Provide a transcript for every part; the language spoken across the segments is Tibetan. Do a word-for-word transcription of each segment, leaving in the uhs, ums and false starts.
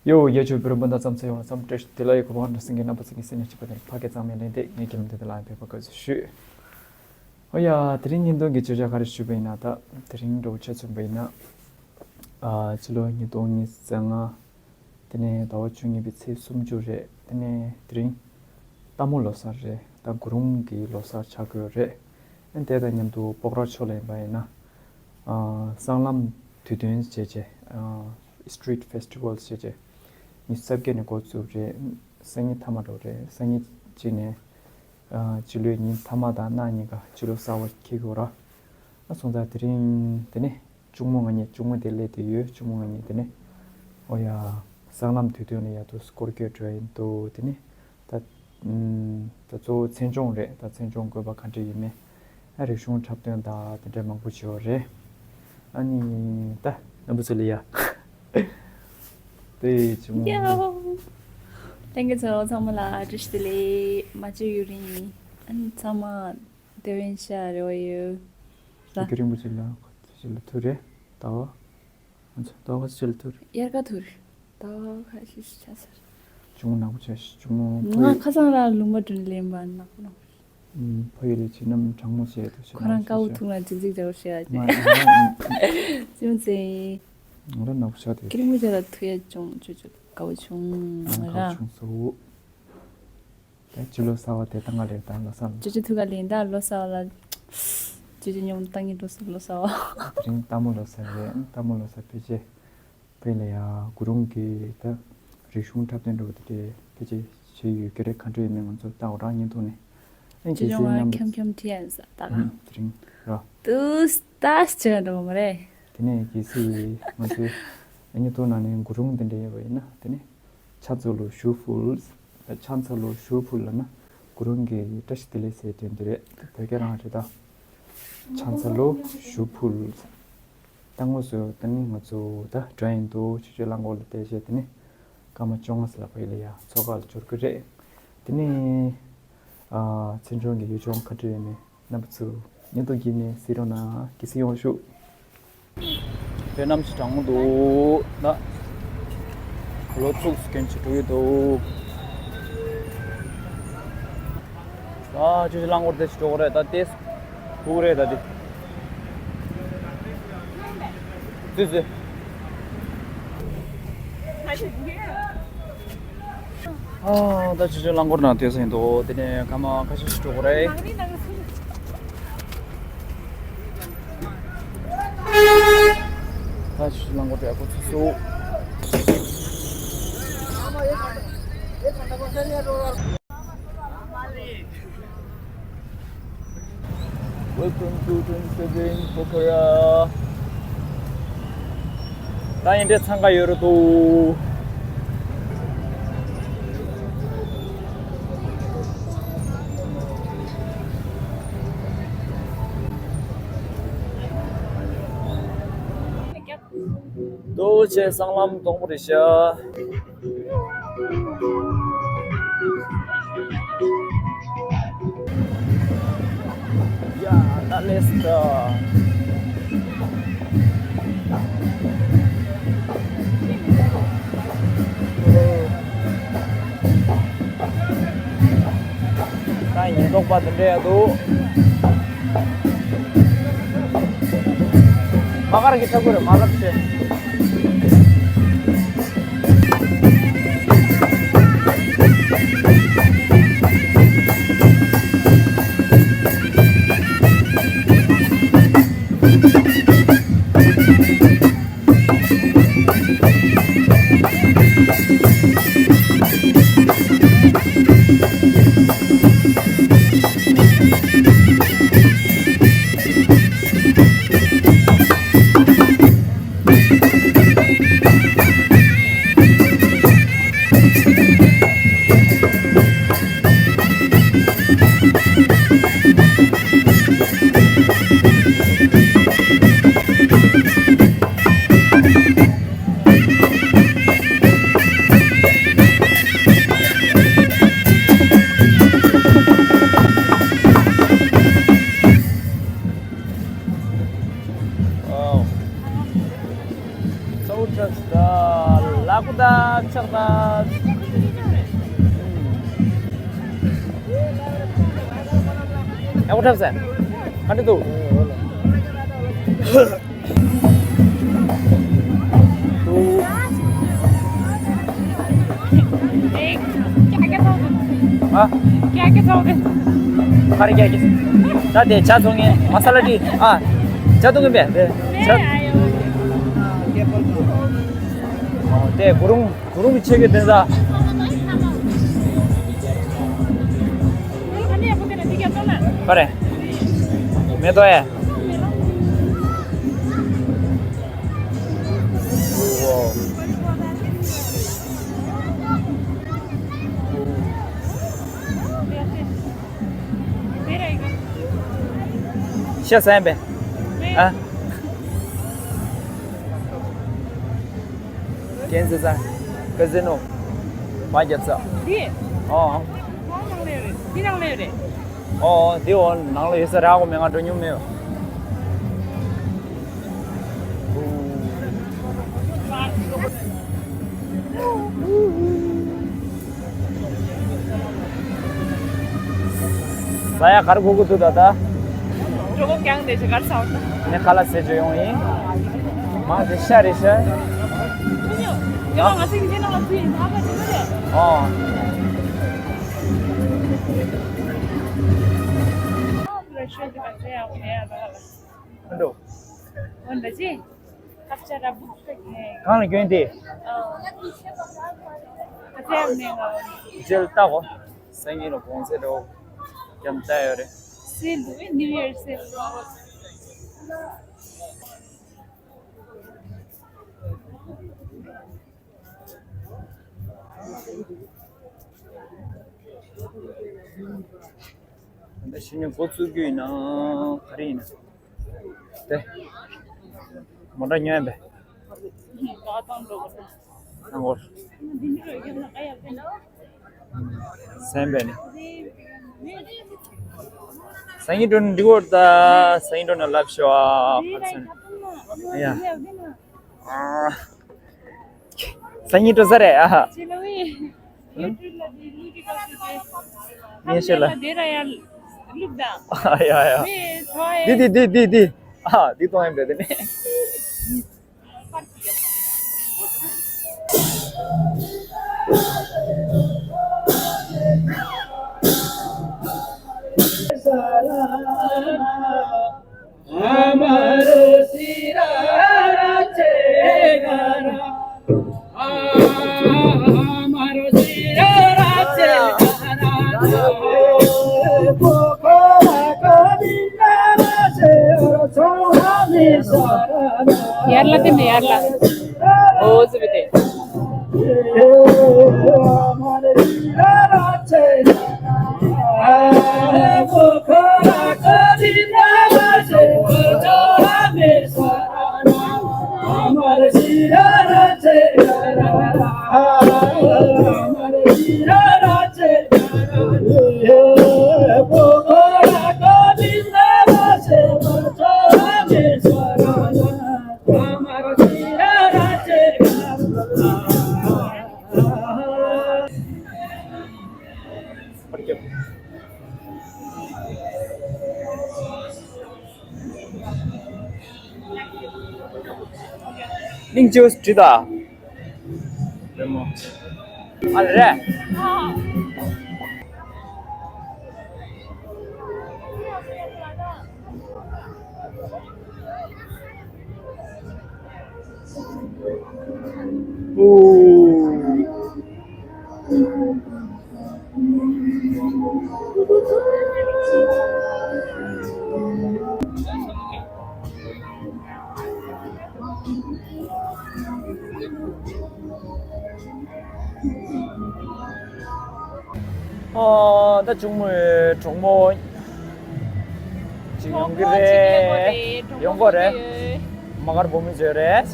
ཡོ། ཡ་ཇུ་བོད་རིགས་སྤུན་ཟླ་ཚང་མ་ཚེ་ཡོང་ལ་འཚམས་བཀྲ་ཤིས་བདེ་ལེགས། ཡ་གོ་བ་འདྲ་སེང་གེ་རྣམ་པ་ཚང་གི་སེམས་ཉིད་གཅིག་པ་དེར་ཕ་སྐད་གཙང་མའི་ལན་འདེབས། ངས་རྒྱལ་ལམ་དེ་དེ་ལ་ཡང་ཕེབས་པ་དགའ་བསུ་ཞུ། ཨོ་ཡ། དེ་རིང་བརྙན་ཐུང་གི་བརྗོད་བྱ་ག་རེ་ཞུས་པ་ཡིན་ན། ད་དེ་རིང་འདྲ་བོ་ཆ་མཚོན་པ་ཡིན་ན། ཨ། ཕྱི་ལོ་ཉིས་སྟོང་ཉི་ཤུ་རྩ་ལྔ། དེ་ནས་ཟླ་བ་བཅུ་གཉིས་པའི་ཚེས་སུམ་ཅུ་རེད། དེ་ནས་དེ་རིང་རྟ་མོ་ལོ་གསར་རེད། ད་གུ་རུང་གི་ལོ་གསར་ཆགས་ཀྱི་ཡོད་རེད། ཨ། དེ་དང་མཉམ་དུ་སྤོག་ར་ཕྱོགས་ལ་ཡིན་པ་ཡིན་ན། ཨ། སྲང་ལམ་དུས་སྟོན་བྱས་རྗེས། ཨ། Street Festivals བྱས་རྗེས་ཉི་ཤུ་རྩ་བརྒྱད་ནས་འགོ་བཙུགས་རེད། སང་ཉིན་མཐའ་མ་འགྲོ་རེད། སང་ཉིན་གཅིག་ནས། ཨ། སྤྱི་ལོའི་ཉིན་མཐའ་མ་དང་གནངས་ཉིན་ཀ་སྤྱི་ལོ་གསར་བ་འཁེལ་གྱི་ཡོད་ར། ཨ། སོང་ཙང་དེ་རིང་དེ་ནས་གཅུང་མོ་ང་གཉིས། གཅུང་མོ་དེ་སླེབས་བསྡད་ཡོད། གཅུང་མོ་ང་གཉིས་དེ་ནས། ཨོ་ཡ། སྲང་ལམ་དུས་སྟོན་ལ་ཡག་ཏུ་སྐོར་སྐྱོད་འགྲོ་ཡིན་འདུག། དེ་ནས་ད། ཨུམ། ད་གཙོ་བོ་མཚན་ལྗོངས་རེད། ད་མཚན་ལྗོངས་དགོས་པ་ག་འདྲ་ཡིན་མིན། ཨ། རིག་གཞུང་འཁྲབ་སྟོན་དང་དེ་འདྲ་མང་པོ་བྱེད་ཡོད་རེད། ཨ་ནི་ད་རྣམ་པ་ཚོ་ལ་ཡ། དེ་ཅི་མོ། ཡའོ། ལྷན་རྒྱས་ཚོ་ཚང་མ་ལ་བཀྲ་ཤིས་བདེ་ལེགས། མ་བརྗེད་ཡུན་རིང་ཡིན། ཨ་ནི་ཚང་མ་བདེ་བར་གཤེགས་རེ་བ་ཡོད། ཡི་གེ་རིན་པོ་ཆེ་ལ་ཁ་ཆེ་ལ་ཐུག་རེད། ཟླ་བ། ང་ཚོ་ཟླ་བ་ཁ་ཆེ་ལ་ཐུག་རེད། དབྱར་ཁ་ཐུག་རེད། ཟླ་བ་ཁ་ཤས་ཤིག་ཆགས་ཚར། གཅུང་མོ་ནག་པོ་ཆགས་ཤིག། གཅུང་མོ་ཕོ་ང་ཡི། ཁ་སང་ར་ལུང་པ་འགྲོ་ནས་ལེན་པ་ནག་པོ་ནག་པོ། ཨུམ། ཕོ་ཡི་ལས་བྱེད་རྣམས་གྲང་མོ་བྱས་འདུག་ཁོ་རང་དཀའ་བོ་ཐུག་ན་ཅི་ཟིག་འདྲ་བོ་བཤད་ཨ། ཅི་མ་ཟེར། ང་རང་ནག་པོ་ཆགས་དེ། ཀིར་མོ་ཆ་ལ་ཐུག་ཡ་ཅུང་ཅུ་ཅུ་དཀའ་བོ་བྱུང་ང་རང་ར། དཀའ་བོ་བྱུང་སོ། ད་སྤྱི་ལོ་གསར་བ་དེ་ད་ག་ལེར་ད་ལོ་གསར་ལ། ཅུ་ཅུ་ཐུག་ག་ལེན་ད་ལོ་གསར་བ་ལ། ཅུ་ཅུ་ཉོམ་ཏང་གི་འགྲོ་སོང་ལོ་གསར་བ། དེ་རིང་རྟ་མོ་ལོ་གསར་རེད། རྟ་མོ་ལོ་གསར་ཕལ་ཆེར། དཔེ་ལ་ཡ་གུ་རུང་གི་ད་རིག་གཞུང་འཁྲབ་སྟོན་འདྲ་བོ་དེ་འདྲས་ཕལ་ཆེར་བྱས་ཡོད་ཀྱི་རེད། ག་འདྲ་ཡིན་མིན་ང་ཚོ་ལྟ་འོ་རང་ཉིན་ཐོག་ནས། ཨེ། ཅི་གལ་སྲིད་ཅུང་རྣམ་པ། ཁྱམ་ཁྱམ་ཁྲིད་ཡ་ས་ད་ཨུམ། དེ་རིང་ར། ཏུས་ཏཱས་བྱས་འགྲོ་མ་རེད། དེ་ནས་གལ་སྲིད་ང་ཚོའི་ཨ་ཉིན་ཐོག་ནང་ནས་གུ་རུང་དེ་འདྲ་ཡོད་པ་ཡིན་ན། དེ་ནས་ཕྱག་འཚལ་ལོ་ཞུ་ཕུལ། ཕྱག་འཚལ་ལོ་ཞུ་ཕུལ་ལབ་ན་གུ་རུང་གི་བཀྲ་ཤིས་བདེ་ལེགས་ཟེར་དོན་དེ་རེད། བོད་སྐད་རང་རེད་ད། ཕྱག་འཚལ་ལོ་ཞུ་ཕུལ། ད་དངོས་སུ་དེ་ནི་ང་ཚོ་ད་འགྲོ་ཡིན་འདུག། ཆུ་ཆུ་རླངས་འཁོར་ལ་བསྡད་བྱས། དེ་ནི་སྐར་མ་བཅོ་ལྔ་ཙམ་ལ་ཕ་གི་ལ་ཡ་མཚོ་ཁ་ལ་འབྱོར་གི་རེད། དེ་ནི། ཨ། མཚན་ལྗོངས་ཀྱི་ཡུལ་ལྗོངས་ག་འདྲ་ཡོད་མེད་རྣམ་པ་ཚོ་བརྙན་ཐུང་བརྒྱུད་ནས་གཟིགས་རོགས་གནང་། དགའ་བསུ་ཡོང་ཤོག། དཔེ་གནམ་གཤིས་གྲང་མོ་འདུག་ན། གོས་ལོག་ཚུགས་སུ་གྱོན་བྱས་འགྲོ་གི་འདུག། ཨ། ཆུ་ཆུ་རླངས་འཁོར་དེ་ཞིག་འགྲོ་གི་རེད་ད། དེ་སྒུག་རེད་ད་དེ། ཙི་ཙི། ཨ། ད་ཆུ་ཆུ་རླངས་འཁོར་ནང་སྡོད་ས་ཡིན་འདུག། དེ་ནས་སྐར་མ་ཁ་ཤས་ཤིག་འགྲོ་གི་རེད། ད་ཆུ་ཆུ་རླངས་འཁོར་དེ་ཡག་པོ་ཚུགས་སོང་། Welcome to twenty-seven Pokhara. ད་ཡིན་འདྲ་འཚང་ཁ་ཡོད་རེད་འདུག། ལྟོས་བྱས་སྲང་ལམ་དོག་པོ་རེད་ཤག། ཡ། ད་ལེས་ད། ད་ཉེན་རྟོག་པ་དེ་འདྲ་ཡ་འདུག། མ་གར་གྱི་ཆག་སྒོ་རེད། མ་གར་བྱས། ཨ་ཁུ་ད་ཕྱག་ད། ཨ་ཁུ་འཁྲབ་ཟེར། ག་འདྲ་འདུག་ཨ། ག་རེ་ཀྱ་ཀྱ། ད་དེ་ཇ་འཐུང་ངེ་མ་ས་ལ་ཏི། ཨ། ཇ་འཐུང་གིན་པས། དེ་ཇ། ཨོ་དེ་གུ་རུང་གུ་རུང་གི་ཆེ་གེ་དེ་ད། ག་རེ། མེ་ཏོག་ཡ། ཤ་ཟ་ཡ་པས། ཨ། ཀན་ཟེ་ས། ཀ་ཟི་ནོ། མ་རྒྱབ་ས། འདི། ཨོ། ཁོང་ནང་ལ་ཡོད་རེད། འདི་ནང་ལ་ཡོད་རེད། ཨོ། འདི་འོ་ནང་ལ་ཡོད་ས་རག་གོ་མེད། ང་འགྲོ་མྱོང་མེད། ས་ཡ་གར་གོ་གོ་དུ་ད་ད། གྲོད་ཁོག་ཀྱང་དེ་ཞིག་གར་ཚང་། ནས་ཁ་ལག་བཟས་བྱོས་ཡོང་ཡིན། མ་དེ་ཤ་རེད་ཤ། ཡང་ང་ཚོ་ཡིན་ནང་ལ་ཚུད་ཡིན་ཧ་ག་ཅི་ནི་རེད། ཨོ། འགྲོ། འོན་ཏེ་ཅི། གང་ལ་སྐྱོན་དེ། ཨ། ཁ་ཚ་ཡང་མེད་ང་། རྗེས་ལ་ལྟ་གོ། སང་ཉིན་ལ་གོང་ཚད་འགྲོ། རྒྱམ་ལྟ་ཡོད་རེད། སེལ་འདུག་ཨེ། ནིའུ་ཡར་སེལ། ད་ཕྱི་ཉིན་འགོ་བཙུགས་རྒྱུ་ཡིན་ན་ག་རེ་ཡིན་ན། དེ། མོ་ཊ་ཉོས་པས། ཨང་གོར། སེམས་པས་ནི། སང་ཉིན་འགྲོ་ནི་འགྲིག་གོ་ད། སང་ཉིན་འགྲོ་ན་ལབ་ཤོག་ཨ། ཁ་སང་། ཡ། ཨ། སང་ཉིན་འགྲོ་ས་རེད་ཨ། ངས་ཤེས་ལ། ཡ་ཡ། འདི་འདི་འདི་འདི་འདི། ཨ། འདི་གཏོང་ཡ་འདྲ་དེ་ནས། ཡར་ལ་དེ་ནས་ཡར་ལ། འོ་ཟི་བི་དེ། གླིང་ཆེ་བོ་བྲིས་ད། ཨ་ལེ་རེད། ཨོ། ད་གཅུང་མོའི་གྲོགས་མོ་ཅིག་ཡོང་གི་རེད། གྲོགས་མོ་ཅིག་ཡོང་གི་རེད། གྲོགས་མོ་ཡོང་གི་རེད། ཅིག་ཡོད། མ་གར་བུ་མོ་བཟོས་རེད།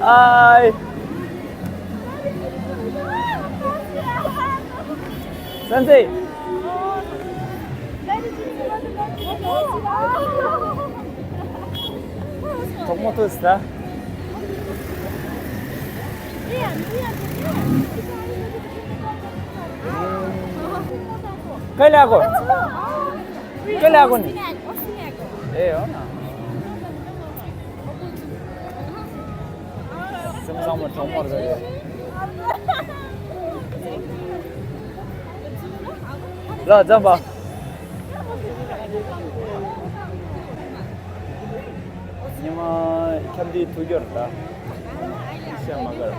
Hi. Sensei. གྲོགས་མོ་ཐུག་ས། ཀ་ལ་གོ། ཀ་ལ་གོ་ནི། ཨེ་ཡོ་ན། སེམས་བཟང་མོ་གྲོགས་མོ་རེད། ལ་འཛམ་པ། ཉི་མ་ཁྱབ་འདི་ཐུག་རྒྱུར་ད་ཤ་མ་གར།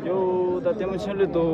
ཡོ། ད་ལྟད་མོ་ཆེན་ལོས་འདུག་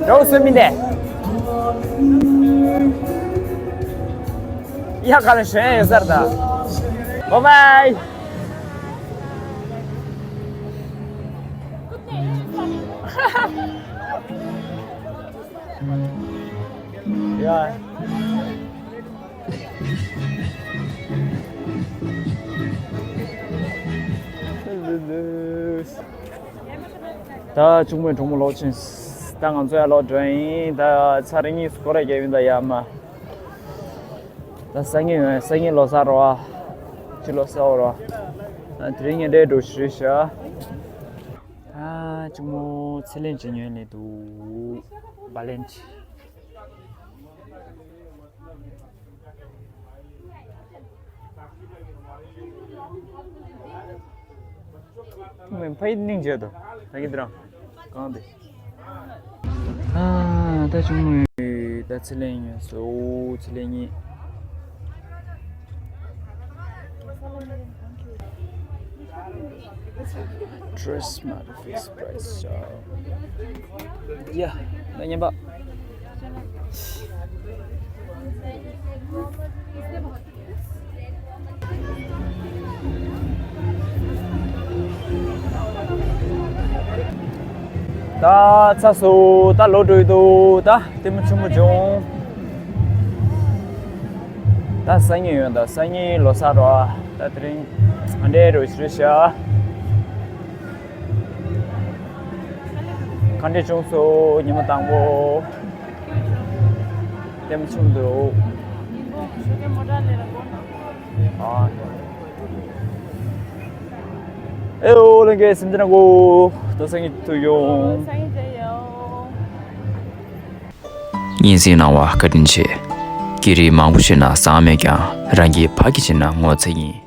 རོགས་སུ་མི་འདེ། ཡ་ག་ལ་ཞོན་ཡོད་སར་ད། བ་བའི། ཡ། ད་གཅུང་མོའི་གྲོགས་མོ་ལོག་ཕྱིན། ད་ང་ཚོ་ཡར་ལོག་འགྲོ་ཡིན། ད་ཚར་རེ་གཉིས་སུ་སྐོར་ར་རྒྱབ་ཡིན། ད་ཡར་མར། ད་སང་ཉིན་ཡོང་ཡ། སང་ཉིན་ལོ་གསར་རོ། ཨ། ཕྱི་ལོ་གསར་འོ་རོ། ཨ། དེ་རིང་ངས་འདྲའི་འགྲོ་ཤི་རེད་ཤག་ད་གཅུང་མོ་ཚེ་ལེན་བྱེད་ཉོན་ནས་འདུག་བ་ལེན་ཅི། མེན་ཕ་ཡི་སྙིང་རྗེ་དོ། ད་གི་དྲང་གང་དེ། ཨ། ད་ ད་ཆུང་མོས་ད་ཚི་ལེན་ཉོས་སོ། ཚི་ལེན་གཉིས། Dress matter fixed price. ཡ། ད་ཉན་པ། ད་ཚ་སོ། ད་ལོ་འགྲོ་ཡི་འདུག་ད་ལྟད་མོ་ཆེན་པོ་བྱུང་། ད་སང་ཉིན་ཡོང་། ད་སང་ཉིན་ལོ་གསར་རོ། ད་དེ་རིང་ང་འདྲའི་རོ་ཞིག་རེད་ཤག་ག་འདྲས་བྱུང་སོང་། ཉི་མ་དང་པོ། ལྟད་མོ་ཆུང་འདུག་ཨ། ཨེ་ཨོ། ལྷན་རྒྱས་སེམས་ཅན་གོ། ད་སང་ཉིན་དུ་ཡོང་། སྙན་སེང་གནང་བ་བཀའ་དྲིན་ཆེ། སྐད་རིགས་མང་པོ་ཤེས་ན་བཟང་མེད་ཀྱང་། རང་གི་ཕ་གི་བྱས་ན་ངོ་ཚ་ཡིན།